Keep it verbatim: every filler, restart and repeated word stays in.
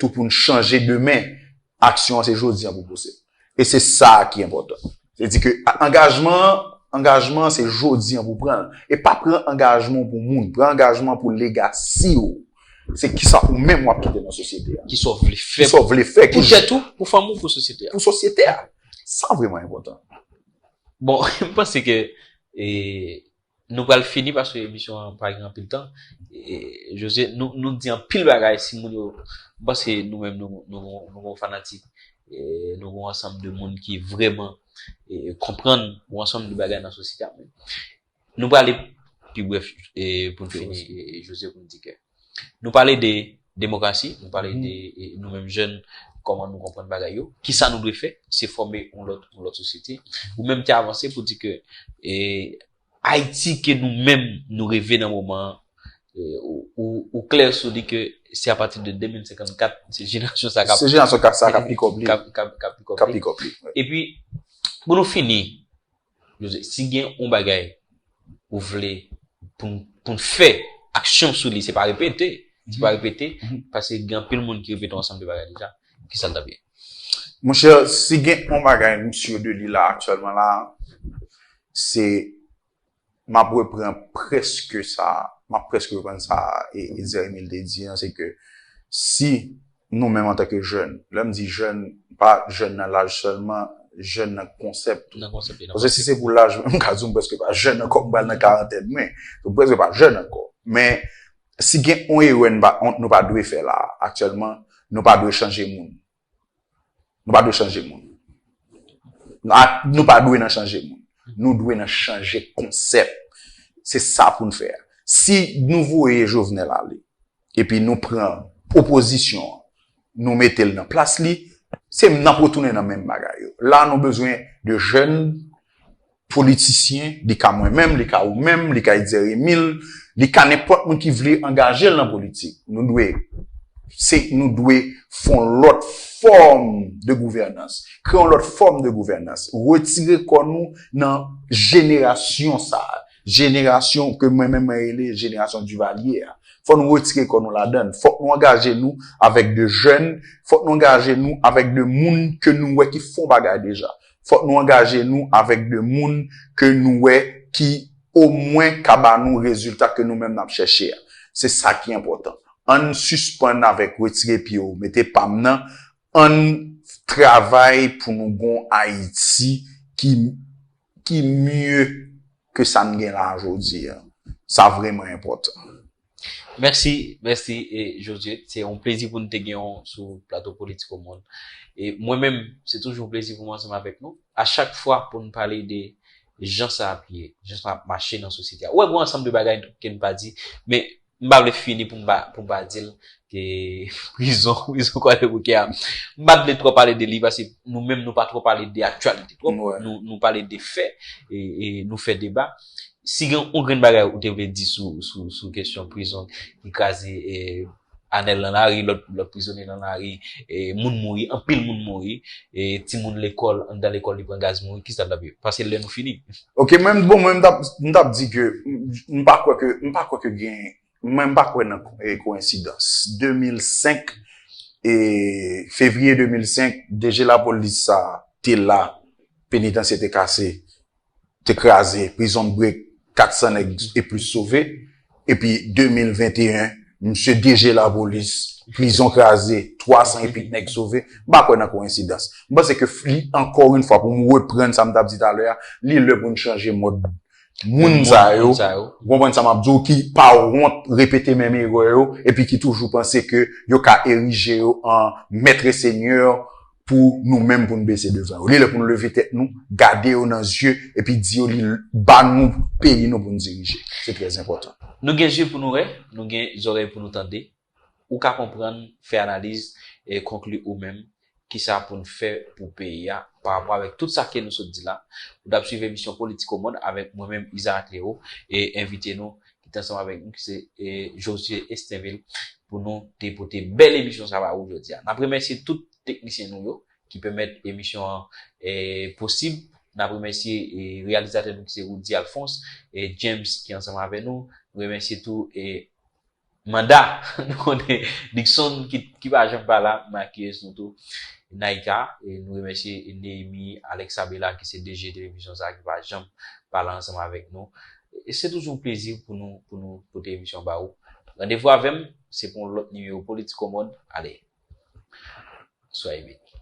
tou pou n chanje demen. Aksyon an se jodi an pou posib. E se sa ki enpòtan. Se di ke a- angajman an, angajman an se jodi an pou pran l. E pa pran angajman w pou moun, pran angajman an pou legasi w. Se kisa ou menm w ap kite nan sosyete a. Ki sa w vle fè Kisa w vle fè ki pou tèt ou, pou fanmi w, pou sosyete a. Pou sosyete a. Sa vrèman enpòtan. Bon, m panse ke e, nou pral fini paske emisyon an pa gen anpil tan. E, Jose, nou, nou di anpil bagay si moun yo. M panse nou menm nou, nou, nou, nou gon fanatik, e, nou gon ansanm de moun ki vrèman e, konprann yon ansanm de bagay nan sosyete a. Men nou prale pi brèf e, pou n fini, e, Jose, pou n di ke nou pale de demokrasi, nou pale de e, nou menm jèn, kòman nou konprann bagay yo, kisa nou dwe fè, se fòme yon lòt, yon lòt sosyete. Ou menm te avanse pou di ke e, Ayiti ke nou menm nou reve nan moman an, e, ou, ou, ou klè sou li ke se apati de de mil senkannkat, se jenerasyon sa k ap Se jenerasyon sa k ap pikòp li. K ap, k ap, k ap pikòp K ap li. Pikòp li. Epi, pou nou fini, Jose, si gen yon bagay ou vle pou n, pou n fè aksyon sou li, se pa repete, se pa repete, paske gen anpil moun ki repete yon ansanm de bagay deja, kisa l t ap ye? Monchè, si gen yon bagay m si de li la aktyèlman la, se m ap reprann prèske sa, m ap prèske reprann sa e, e Edzer Emile te di an, se ke si nou menm antanke jèn, lè m di jèn, pa jèn nan laj sèlman, jèn nan konsèp tou. Nan konsèp li, nan Paske si se pou laj, m ka di w m prèske pa jèn ankò, m pral nan karantèn mwen. M prèske pa jèn ankò. Men si gen yon erè n pa- on- nou pa dwe fè la aktyèlman, nou pa dwe chanje moun. Nou pa dwe chanje moun. Nou a- nou pa dwe nan chanje moun. Nou dwe nan chanje konsèp. Se sa pou n fè. Si nou voye Jovenel ale, epi nou pran opozisyon an, nou mete l nan plas li, se n ap retounen nan menm bagay yo. La, nou bezwen de jèn politisyen, li ka mwen menm, li ka ou menm, li ka Edzer Emile, li ka nenpòt moun ki vle angaje l nan politik. Nou dwe, se, nou dwe fè yon lòt fòm de gouvènans, kreye yon lòt fòm de gouvènans, retire kò nou nan jenerasyon sa a, jenerasyon ke mwen menm mwen rele jenerasyon Duvalier a. Fò nou retire kò nou ladan l. Fòk nou angaje nou avèk de jèn, fòk nou angaje nou avèk de moun ke nou wè ki fè yon bagay deja. Fòk nou angaje nou avèk de moun ke nou wè ki omwen ka ba nou rezilta ke nou menm n ap chèche a. Se sa ki enpòtan. Ann sispann avèk retire pye w, mete pa m nan. Ann travay pou nou gon Ayiti ki, ki mye ke sa n gen la jodi a. Sa vrèman enpòtan. Mèsi, mèsi e Josué. Se yon plezi pou n te gen w sou plato Politico Monde. E mwen menm, se toujou yon plezi pou mwen ansanm avèk nou. A chak fwa pou n pale de jan sa ap ye, jan sa ap mache nan sosyete a. Ou wè, gen yon ansanm de bagay ke n pa di, men m pa vle fini pou m pa, pou m pa di l ke prizon, prizon Kwadèboukè a. M pa t vle twò pale de li paske nou menm nou pa twò pale de aktyalite twòp. Wè. Nou, nou pale de fè e, e nou fè deba. Si gen yon grenn bagay ou te vle di sou, sou, sou kesyon prizon ki kraze e, Anèl nan lari, lòt, lòt prizonye nan lari, e, moun mouri, anpil moun mouri, e, timoun lekòl, anndan lekòl li pran gaz mouri, kisa l ap ye? Paske lè nou fini. Ok, men bon, mwen m t ap, m t ap di ke m, m pa kwè ke, m pa kwè ke gen, mwen m pa kwè nan e, koyensidans. De mil senk, e, fevriye de mil senk, D G lapolis sa te la, penitansye te kase, te kraze, prizon break, kat san nèg e plis sove. Epi de mil venteyen, misye D G lapolis, prizon kraze, twa san epi nèg sove. M pa kwè nan koyensidans. M panse ke f- li, ankò yon fwa, pou m reprann sa m t ap di talè a, li lè pou n chanje mòd moun sa yo. Moun sa yo. Ou konprann sa m ap di w, ki pa wont repete menm erè yo, epi ki toujou panse ke yo ka erije yo an mèt e senyè pou nou menm pou n bese devan yo. Li lè pou n leve tèt nou, gade yo nan zye, epi di yo li ba nou peyi nou pou n dirije. Se trè enpòtan. Nou gen zye pou nou wè, nou gen zòrèy pou nou tande. Ou ka konprann, fè analiz e konkli ou menm kisa pou n fè pou peyi a pa rapò avèk tout sa ke nou sot di la. Ou t ap swiv emisyon Politico Monde avèk mwen menm Isaac Léo e envite nou ki te ansanm avèk nou ki se e, Josué Estinvil pou nou te pote bèl emisyon sa ba ou jodi a. N ap remèsye tout teknisyen nou yo ki pèmèt emisyon an e, posib. N ap remèsye e, reyalizatè nou ki se Roudy Alphonse e James ki ansanm avèk nou. Remèsye tou e, Manda. Nou konnen Dickson ki, ki pa janm pa la, makiz nou tou. Naika, e nou remèsye Nehemi Alex Abela ki se D G televizyon sa ki pa janm pale ansanm avèk nou. E se toujou yon plezi pou nou, pou nou pote emisyon ba ou. Randevou avè m, se pou yon lòt nimewo Politikomond. Ale, soyez bénis.